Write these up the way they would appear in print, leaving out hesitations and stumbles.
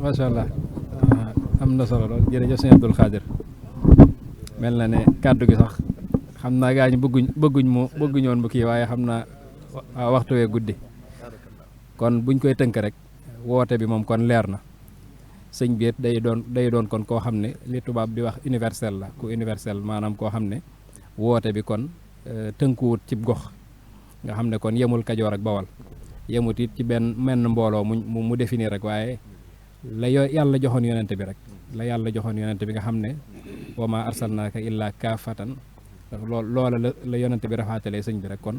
macha allah am na solo lool jërëjëf sëñ Abdul Xaadir mel na ne kàddu gi sax xam naa gaa ñi bëgguñoon bu kii waaye xam naa waxtu wee guddi kon buñ koy tënk rek woote bi moom kon leer na sëñ bi it day doon kon koo xam ne li tubaab di wax universel la ku universel maanaam koo xam ne woote bi kon tënkuwut cib gox nga xam ne kon yemul Kajoor ak Bawal yemut it ci menn mbooloo mu définir rek waaye la yàlla joxoon yonente bi rek la yàlla joxoon yonente bi nga xam ne wa maa arsalnaaka illaa kaafatan loola la yonente bi rafaatalee sëñ bi rek kon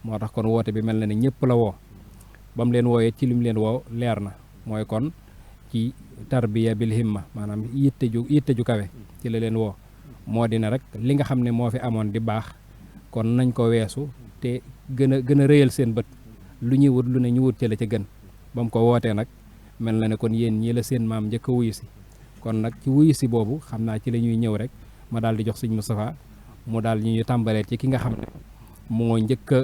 moo tax kon woote bi mel na ne ñëpp la woo ba mu leen wooyee ci lim leen woo leer na mooy kon ci tarbiya bil himma maanaam yitte ju kawe ci la leen woo moo dina rek li nga xam ne moo fi amoon di baax kon nañ ko weesu te gën a rëyal seen bët lu ñuy wut lu ne ñu wut ci la ca gën ba mu ko wootee nag mel na ne kon yéen ñii la seen maam njëkk a wuyu si kon nag ci wuyu si boobu xam naa ci la ñuy ñëw rek ma daal di jox sëñ Moustapha mu daal ñu tàmbalee ci ki nga xam ne moo njëkk a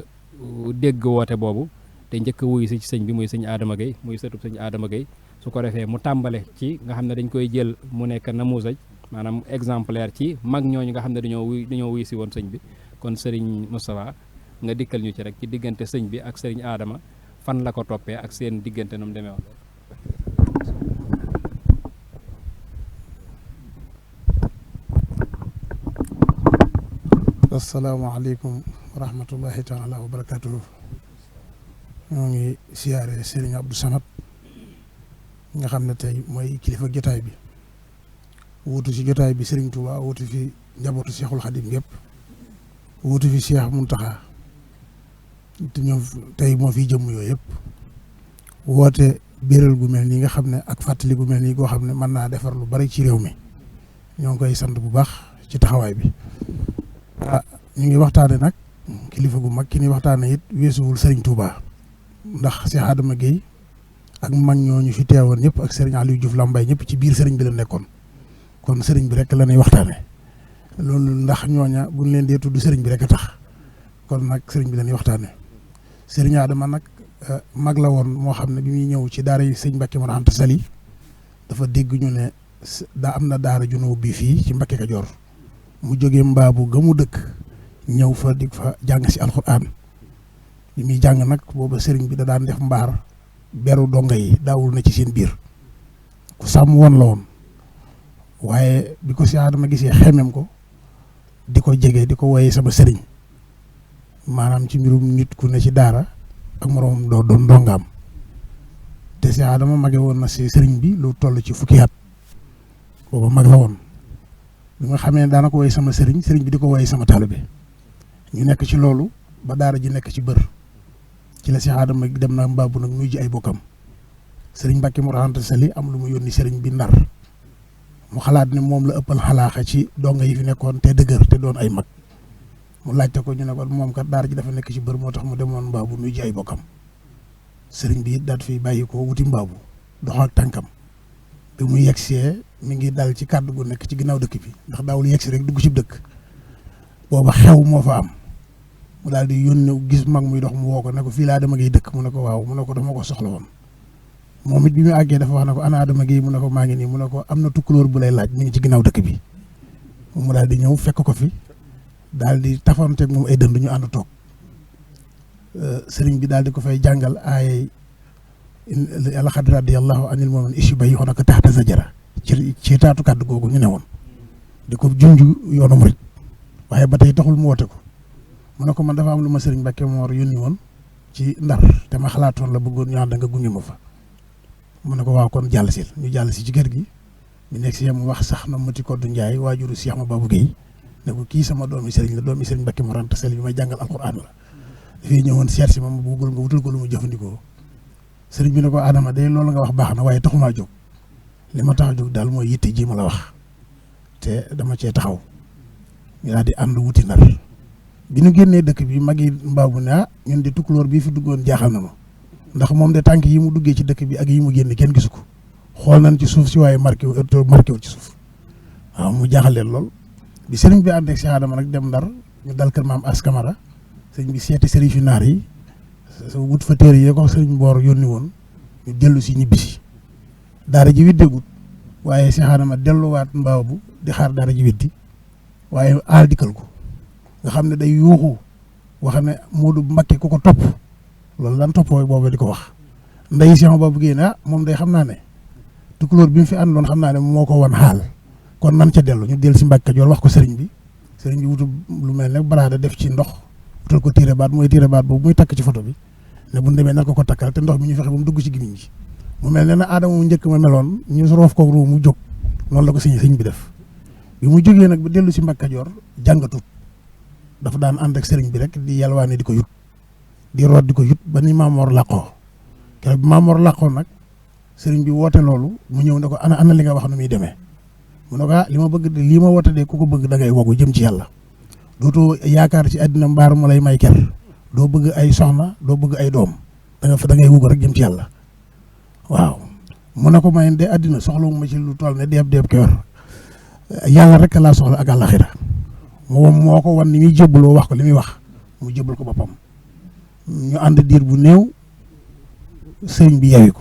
dégg woote boobu te njëkk a wuyu si ci sëñ bi muy sëñ Adama Gueye muy sëtub sëñ Adama Gueye su ko defee mu tàmbale ci nga xam ne dañ koy jël mu nekk namuusaj maanaam exemplaire ci mag ñooñu nga xam ne dañoo wuyu si woon sëñ bi kon sëriñ Moustapha nga dikkal ñu ci rek ci diggante sëñ bi ak sëriñ Adama fan la ko toppee ak seen diggante nu mu demee woon. asalaamaaleykum wa rahmatullahi taala wa barakatuhu. ñoo ngi siyaare sëriñ Abdou Samad nga xam ne tey mooy kilifa jotaay bi wuutu ci jotaay bi sëriñ Touba wuutu fi njabootu Cheikhul Khadim yëpp wuutu fi Cheikh Mountakha te ñoom tey moo fi jëmm yooyu yëpp woote bérél gu mel nii nga xam ne ak fàttali gu mel nii goo xam ne mën naa defar lu bari ci réew mi ñoo ngi koy sant bu baax ci taxawaay bi. ñu ngi waxtaane nag kilifa gu mag ki ni waxtaane it weesuwul sëriñ Touba ndax Cheikh Adama Gueye ak mag ñooñu fi teewoon ñëpp ak sëriñ Aliou Diouf Lambaye ñëpp ci biir sëriñ bi la nekkoon kon sëriñ bi rek la ñuy waxtaane loolu ndax ñooña buñ leen dee tudd sëriñ bi rek a tax kon nag sëriñ bi la ñuy waxtaane sëriñ Adama nag mag la woon moo xam ne bi muy ñëw ci daara yi sëñ Mbacke Mor Anta Sali dafa dégg ñu ne am na daara ju nu ubbi fii ci Mbacke Kajoor mu jógee mbaabu ga mu dëkk ñëw fa di fa jàng si alxuraan bi muy jàng nag booba sëriñ bi da daan def mbaar beru donga yi daawul na ci seen biir ku sàmm woon la woon waaye bi ko si Adama gisee xemem ko di ko jege di ko woyee sama sëriñ maanaam ci mbirum nit ku ne ci daara ak moroomam doo doon dongaam te si Adama mage woon na si sëriñ bi lu toll ci fukki at booba mag la woon bi nga xamee ne daana ko woy sama sëriñ bi di ko woy sama taalibe ñu nekk ci loolu ba daara ji nekk ci bër ci la Cheikh Adama dem na mbaabu nag nuy ji ay bokkam sëriñ Mbacke Mor Anta Sali am lu mu yónni sëriñ bi Ndar mu xalaat ne moom la ëppal xalaaxa ci donga yi fi nekkoon te dëgër te doon ay mag mu laajte ko ñu ne ko moom kat daara ji dafa nekk ci bër moo tax mu demoon mbaabu nuy ji ay bokkam sëriñ bi it daal fi bàyyi ko wuti mbaabu dox ak tànkam bi mu yegsee mi ngi dal ci kàddu gu nekk ci ginnaaw dëkk bi ndax daawul yegsi rek dugg ci dëkk booba xew moo fa am mu daal di yónni gis mag muy dox mu woo ko ne ko fii la Adama Gueye dëkk mu ne ko waaw mu ne ko dama ko soxla woon moom it bi mu àggee dafa wax ne ko ana Adama Gueye mu ne ko maa ngi nii mu ne ko am na tukkulóor bu lay laaj mi ngi ci ginnaaw dëkk bi mu daal di ñëw fekk ko fi daal di tafanteeg moom ay dënd ñu ànd toog sëriñ bi daal di ko fay jàngal ay laqad radiyallahu anil mu'minin is yubayyi'unaka tahta zajara ci taatu kàddu googu ñu ne woon di ko junj yoonu murit waaye ba tey taxul mu woote ko mu ne ko man dafa am lu ma sëriñ Mbacke Mor yónni woon ci Ndar te ma xalaatoon la bëggoon ñu ànd nga gunge ma fa mu ne ko waaw kon jàll si ñu jàll si ci kër gi ñu nekk si yam wax sax na Mati Koddu Njaay waajuru Cheikh Ma Babou Gueye ne ko kii sama doomi sëriñ la doomi sëriñ Mbacke Mor Anta Sali bi may jàngal alquran la dafay ñëwoon seet si ma mu bëggul nga wutal ko lu mu jëfandikoo sëriñ bi ne ko Adama day loolu nga wax baax na waaye taxumaa jóg li ma tax a jóg daal mooy yitte ji ma la wax te dama cee taxaw ñu daal di ànd wuti Ndar bi ñu génnee dëkk bi magi mbaabu ne ñun di tukkulóor bii fi duggoon jaaxal na ma ndax moom de tànk yi mu duggee ci dëkk bi ak yi mu génn kenn gisu ko xool nañ ci suuf si waaye marqué wu ci suuf waaw mu jaaxal leen lool bi sëriñ bi ànd ak Cheikh Adama nag dem Ndar ñu dal kër maam As Camara sëriñ bi seeti sëriñ fi naar yi wut fa téere yi ko sëriñ Mboor yónni woon ñu dellu si ñibbisi daara ji widdeegut waaye Cheikh Adama delluwaat Mbaabu di xaar daara ji widdi waaye aal dikkal ko nga xam ne day yuuxu wax ne Moodu Mbakke ku ko topp loolu daan toppoo boobu di ko wax nday Cheikh Babou Guèye moom day xam naa ne tukulóor bi mu fi àndoon xam naa ne moo ko wan xaal kon nan ca dellu ñu dellu si Mbàkke Kajoor wax ko sëriñ bi wutu lu mel ne baraada def ci ndox wutal ko tiire baat boobu muy takk ci photo bi ne bu ñu demee nan ko takkal te ndox mi ñu fexe ba mu dugg ci gimiñ gi mu mel ne na Adama mu njëkk ma meloon ñu roof ko ruu mu jóg noonu la ko sëñ bi def bi mu jógee nag ba dellu si Mbàkke Kajoor jàngatut dafa daan ànd ak sëriñ bi rek di yalwaane di ko yut di root di ko yut ba ni Maamoor làqoo keroog bi Maamoor làqoo nag sëriñ bi woote loolu mu ñëw ne ko ana li nga wax nu muy demee mu ne ko li ma bëgg de lii ma woote de ku ko bëgg da ngay wogu jëm ci yàlla dootoo yaakaar ci àddina mbaar mu lay may ker doo bëgg ay soxna doo bëgg ay doom da ngay wugu rek jëm ci yàlla waaw mu ne ko may de àddina soxla mu ma ci lu toll ne deeb kewer yàlla rek laa soxla ak àllaxira moom moo ko wan ni muy jébbaloo wax ko li muy wax mu jébbal ko boppam ñu ànd diir bu néew sëriñ bi yewi ko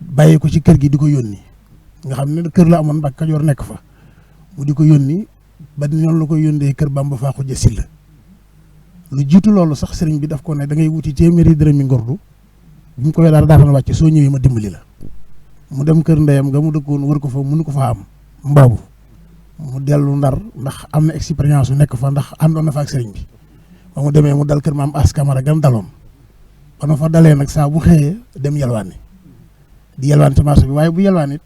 bàyyi ko ci kër gi di ko yónni nga xam ne kër la amoon Mbàkke Kajoor nekk fa mu di ko yónni ba noonu la koy yónnee kër Bamba faa xuja silla lu jiitu loolu sax sëriñ bi daf ko ne da ngay wuti téeméeri dërëmi ngordu bi mu koy daataan wàcce soo ñëwee ma dimbali la mu dem kër ndeyam nga mu dëkkoon wër ko fa mënu ko fa am Mbaabu mu dellu Ndar ndax am na expérience su nekk fa ndax àndoon na fa ak sëriñ bi ba mu demee mu dal kër maam As Camara gam daloon ba ma fa dalee nag saa bu xëyee dem yalwaani di yalwaan ci marché bi waaye bu yalwaan it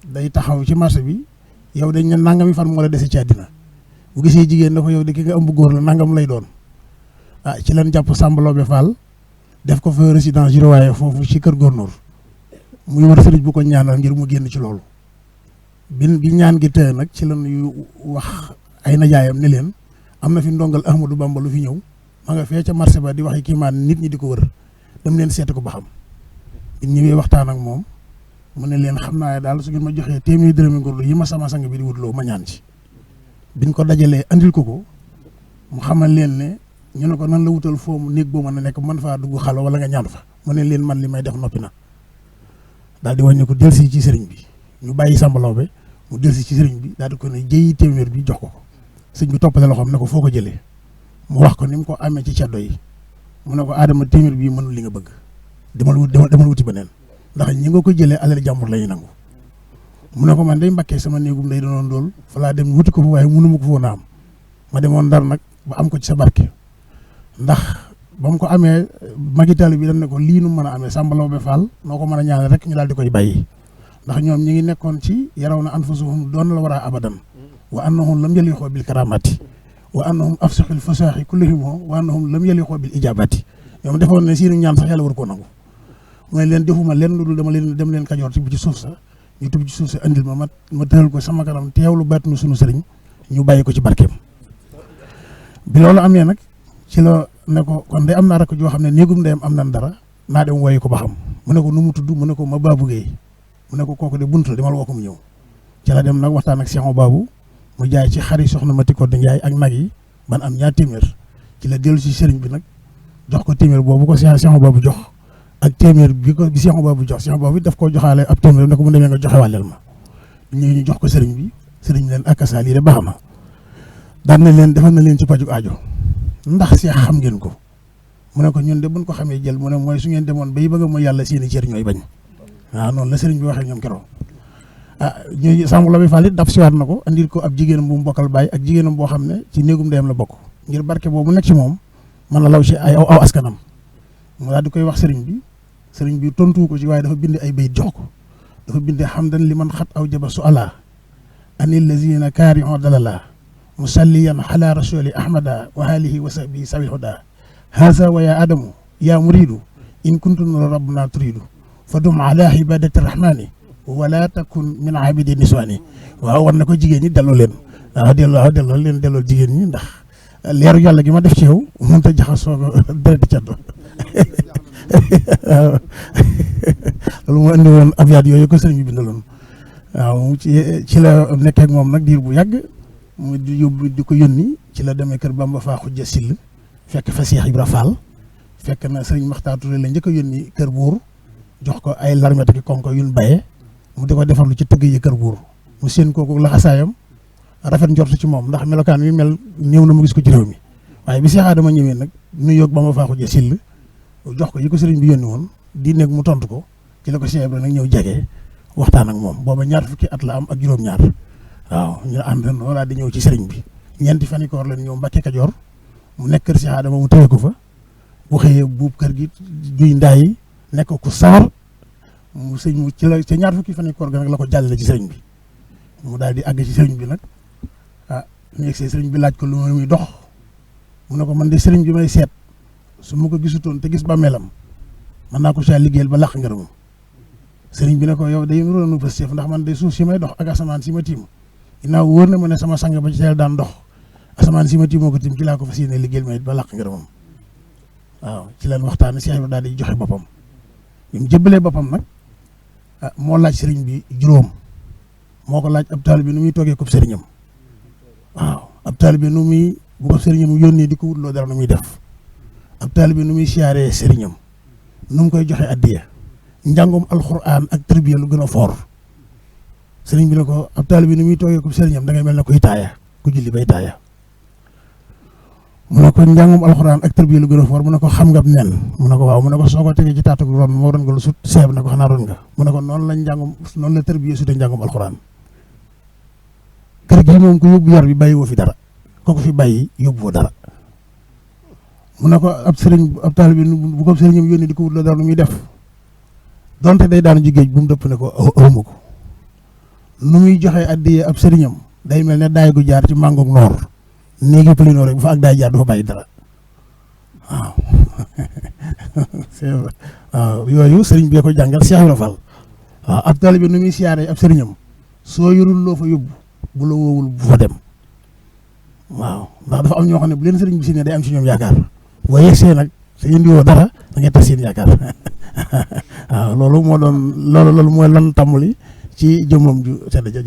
day taxaw ci marché bi yow dañ ne nangami fan moo la dese ci àddina bu gisee jigéen da ko yow de ki nga ëmb góor la nangam lay doon ci leen jàpp Samba Loobe Fall def ko fa résidence ji waaye foofu ci kër Gornoor muy war sëriñ bu ko ñaanal ngir mu génn ci loolu bi ñaan gi tëye nag ci lan yu wax ay najaayam ne leen am na fi ndongal Ahmadou Bamba lu fi ñëw ma nga fee ca marché ba di waxi kii maan nit ñi di ko wër dem leen seeti ko ba xam bi ñëwee waxtaan ak moom mu ne leen xam naa daal su ngeen ma joxee téeméeri dërëmi ngorlu yi ma sama sang bi di wutloo ma ñaan ci biñ ko dajalee andil ko mu xamal leen ne ñu ne ko nan la wutal foo mu néeg boo mën a nekk mën faa dugg xalo wala nga ñaan fa mu ne leen man li may def noppi na daal di wàññi ko delsi ci sëriñ bi ñu bàyyi Samba Lawbe mu delsi ci sëriñ bi daal di ko ne jëyi téeméer bi jox ko sëñ bi toppale loxoom ne ko foo ko jëlee mu wax ko ni mu ko amee ci ceddo yi mu ne ko Adama téeméer bii mënul li nga bëgg demal wuti beneen ndax ñi nga ko jëlee alal jàmbur la ñuy nangu mu ne ko man day Mbàkke sama néegum day doonoon dool fa laa dem wuti ko fa waaye mënu ma ko foon a am ma demoon Ndar nag ba am ko ci sa barke ndax ba mu ko amee magitali bi dañ ne ko lii nu mën a amee Samba Lawbe Fall noo ko mën a ñaanal rek ñu daal di koy bàyyi ndax ñoom ñi ngi nekkoon ci yaraw na anfusuhum doon la war a abadan wa annahum lam yalixoo bil karamati wa annahum afsaxil fasaaxi kullihim wa annahum lam yalixoo bil ijabati ñoom defoon ne seenu ñaan sax yàlla war koo nangu mooy leen defuma leen lu dul dama leen dem leen Kajoor tibb ci suuf sa ñu tibb ci suuf sa andil ma tëral ko sama kanam teewlu baatunu sunu sëriñ ñu bàyyi ko ci barkeem bi loolu amee nag ci la ne ko kon de am naa rakk joo xam ne néegum ndeyam am nan dara naa dem woyi ko ba xam mu ne ko nu mu tudd mu ne ko ma Babou Guèye mu ne ko kooku de bunt la demal woo ko mu ñëw ci la dem nag waxtaan ak Cheikh Babou mu jaay ci xari soxna Mati Kodde Ndiaye ak nag yi ban am ñaar téeméer ci la dellu si sëriñ bi nag jox ko téeméer boobu ko Cheikh Babou jox ak téeméer bi Cheikh Babou jox Cheikh Babou daf koo joxaale ab téeméer ne ko mu demee nga joxe wàlleel ma ñu jox ko sëriñ bi leen akasa lii de baax na daan na leen defal na leen ci paju aajo ndax Cheikh xam ngeen ko mu ne ko ñun de buñ ko xamee jël mu ne mooy su ngeen demoon bay bëgg mooy yàlla seeni cër ñooy bañ waaw noonu la sëriñ bi waxee ñoom keroog ñooy Samba Lawbe Fall it daf siwaat na ko andil ko ab jigéenam bu mu bokkal baay ak jigéenam boo xam ne ci néegum ndeyam la bokk ngir barke boobu nekk ci moom mën na law ci ay aw askanam mu daal di koy wax sëriñ bi tontu ko ci waaye dafa bind ay bayit jox ko dafa bind hamdan li man xat aw jaba su ala anil lazina kaari'u dalala musalliyan ala rasuli ahmada wa alihi wa sahbihi sabil huda haza wa ya adamu ya muridu in kuntum rabbuna turidu fadum ala ibadati rahmani wala takun min abidi niswani waaw war na ko jigéen ñi delloo leen delloo jigéen ñi ndax leeru yàlla gi ma def ci yow mënut a jaxasoo ko dereti caddo loolu moo indi woon abyaat yooyu ko sëriñ bi bindaloon waaw ci la nekk ak moom nag diir bu yàgg mu di ko yónni ci la demee kër Bamba faa xujja sill fekk fa Cheikh Ibra Fall fekk na sëriñ Maxtaar Touré la njëkk a yónni kër buur jox ko ay larmet ki konko yun baye mu di ko defarlu ci tëgg yi kër buur mu seen kooku laxasaayam rafet njortu ci moom ndax melokaan wi mel néew na mu gis ko ci réew mi waaye bi Cheikh Adama ñëwee nag nuyoog ba ma faaxu ja sill jox ko yi ko sëriñ bi yónni woon di nekk mu tontu ko ci la ko Cheikh Ibrahima nag ñëw jege waxtaan ak moom booba ñaar fukki at la am ak juróom-ñaar waaw ñu àndandoo daal di ñëw ci sëriñ bi ñeenti fan yi koor la ñëw Mbàkke Kajoor mu nekk kër Cheikh Adama mu tëye ko fa bu xëyee buub kër gi juy ndaa yi nekk ku sawar mu sëñ mu ci la ca ñaar fukki fan yi koor ga nag la ko jàllale ci sëriñ bi mu daal di àgg ci sëriñ bi nag ñu egsee sëriñ bi laaj ko lu muy dox mu ne ko man de sëriñ bi may seet su ma ko gisutoon te gis bàmmeelam mën naa ko saa liggéeyal ba làq ngërëmam sëriñ bi ne ko yow day nuróonu fa seef ndax man de suuf si may dox ak asamaan si ma tiim ginnaaw wóor na ma ne sama sang ba ci teel daan dox asamaan si ma tiim moo ko tiim ci laa ko fas yéene liggéeyal ma it ba làq ngërëmam waaw ci leen waxtaan Cheikh Ibrahima daal di joxe boppam bi mu jëbbalee boppam nag moo laaj sëriñ bi juróom moo ko laaj ab taalibe bi nu muy toogee ko sëriñam waaw ab taalibe bi nu muy bu ko sëriñam yónnee di ko wutloo dara nu muy def ab taalibe bi nu muy siyaaree sëriñam nu mu koy joxe addiya njàngum alxuraan ak tarbiya lu gën a foor sëriñ bi ne ko ab taalibe bi nu muy toogee ko sëriñam da ngay mel ne kuy taaya ku julli bay taaya mu ne ko njàngum alxuraan ak tarbiya lu gën a foor mu ne ko xam nga nen mu ne ko waaw mu ne ko soo ko tegee ci taatu ron moo doon nga lu sut seeb na ko xanaa ron nga mu ne ko noonu la tarbiya sute njàngum alxuraan kër gi moom ku yóbbu yar bi bàyyi woo fi dara kooku fi bàyyi yóbbu woo dara mu ne ko ab taalibe bi bu ko sëriñam yónni di ko wut la dara nu muy def donte day daanu ji géej bu mu dëpp ne ko awma ko nu muy joxe addiya ab sëriñam day mel ne daay gu jaar ci màngoog noor néegi plino rek bu fa ak daay jaar du fa bàyyi dara waaw waaw yooyu sëriñ bi ko jàngal Cheikh Ibrahima Fall waaw ab taalibe nu muy siyaaree ab sëriñam soo yorul loo fa yóbbu bu la woowul bu fa dem waaw ndax dafa am ñoo xam ne bu leen sëriñ bi si ne day am si ñoom yaakaar boo yegsee nag sa indi woo dara da ngay tas seen yaakaar waaw loolu mooy lan tàmbali ci jëmmam ju tedd ja